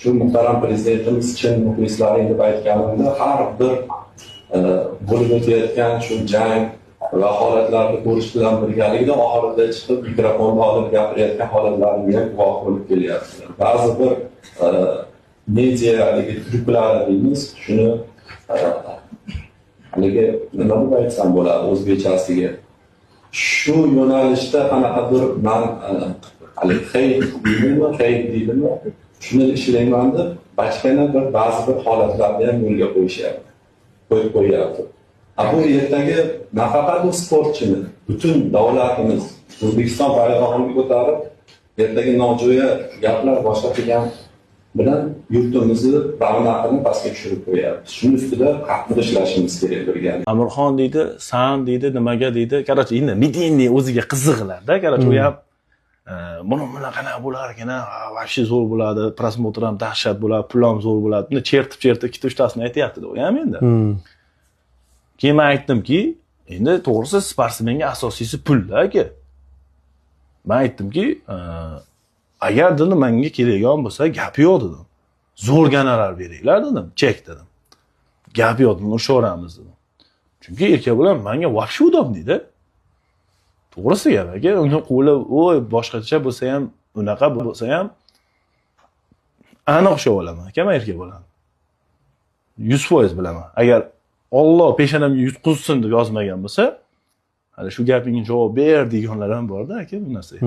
Shu muhtaram prezidentimiz chin muxlislari deb aytganimda, har bir bo'lib o'tayotgan shu jang va holatlarni ko'rish bilan birgalikda oxirida chiqib mikrofonni olib gapirayotgan holatlarimga guvoh bo'lib kelyapti. Ba'zi bir media haligi tryuklari deymiz, shuni haligi nima deb aytsam bo'ladi o'zbekchasiga, shu yo'nalishda qanaqadir man haligi heyt deydimi, heyt deydimi, shuni ishlayman deb bachkana bir ba'zi bir holatlarni ham yo'lga qo'yishyapti, qo'yib qo'yyapti. Bu ertaga nafaqat u sportchini, butun davlatimiz O'zbekiston bayrog'ini ko'tarib, ertaga nojo'ya gaplar boshqa degan bilan yurtimizni ravnaqini pastga tushirib qo'yapti. Shuning ustida qattiq ishlashimiz kerak birgalikda. Amirxon deydi, san deydi, nimaga deydi. Короче, endi медийный o'ziga qiziqlarda, короче, u ham buni bunaqa qanaqa bo'lar ekan, вообще zo'r bo'ladi, просмотр ham dahshat bo'ladi, pul ham zo'r bo'ladi. Buni chertib-chertib ikkita uchtasini aytyapti, u ham endi. Keyin men aytdimki, endi to'g'risi sportsmenga asosiysi pul-da aka. Men aytdimki, agar dedim menga keladigan bo'lsa, gap yo'q dedim. Zo'r gonorar beringlar dedim, chek dedim. Gap yo'q dedim, urushaveramiz dedim. Chunki erkak bilan menga вообще удобный da. To'g'risi gap aka, uni qo'li o'y boshqacha bo'lsa ham, unaqa bo'lsa ham aniq ushlab olaman aka, men erkak bo'laman. 100% bilaman. Agar Olloh peshonamga yutqizsin deb yozmagan bo'lsa, hali shu gapingga javob ber deganlar ham borda aka bu narsaga.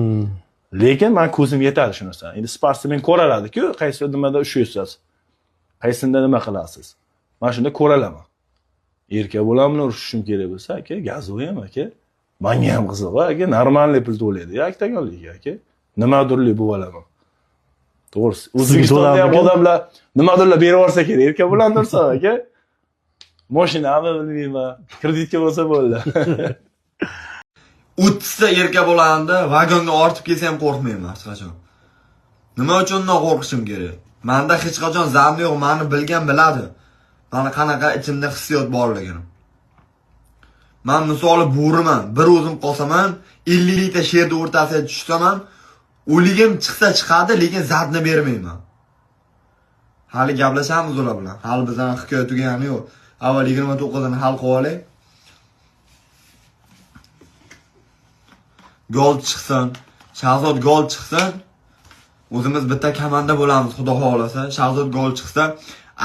Lekin man ko'zim yetadi shu narsani. Endi sportsmen ko'raladi-ku, qaysi nimada ushlaysiz, qaysinda nima qilasiz. Man shunda ko'ralaman. Erkak bo'lam bilan urushishim kerak bo'lsa, aka, gazoy ham aka. Menga ham qiziq, aka, нормальный pul to'laydi, oktagonlikka aka. Nimadirli bo'lib olaman. To'g'risi, O'zbekistonda ham odamlar nimadirlar berib yuborsa kerak, erkak bilan tursa aka. Mashinami bilmayman, kreditga bo'lsa bo'ldi. 30 ta erkak bo'lganda vagonga ortib kelsa ham qo'rqmayman hech qachon. Nima uchun undan qo'rqishim kerak? Menda hech qachon zan yo'q, meni bilgan biladi. Mani qanaqa ichimda hissiyot borligini. Man misoli bo'riman, bir o'zim qolsam ham 50 ta sherni o'rtasiga tushsam ham o'ligim chiqsa chiqadi, lekin задний bermayman. Hali gaplashamiz ular bilan. Hali bizning hikoya tugagani yo'q. Avval 29-ini hal qilib olay. Gol chiqsin, Shahzod gol chiqsin. O'zimiz bitta komanda bo'lamiz, xudo xohlasa. Shahzod gol chiqsa,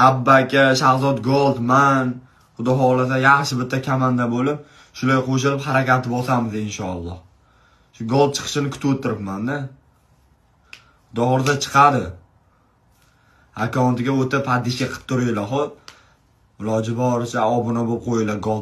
Abba aka, Shahzod Gold, man, xudo xohlasa yaxshi bitta komanda bo'lib, shular qo'shilib harakatni bosamiz inshaalloh. Shu gol chiqishini kutib o'tiribman-da. Xudo xohlasa chiqadi. Akkauntiga o'tib подписка qilib turinglar, xo'p. Iloji boricha obuna bo'lib qo'yinglar Gold.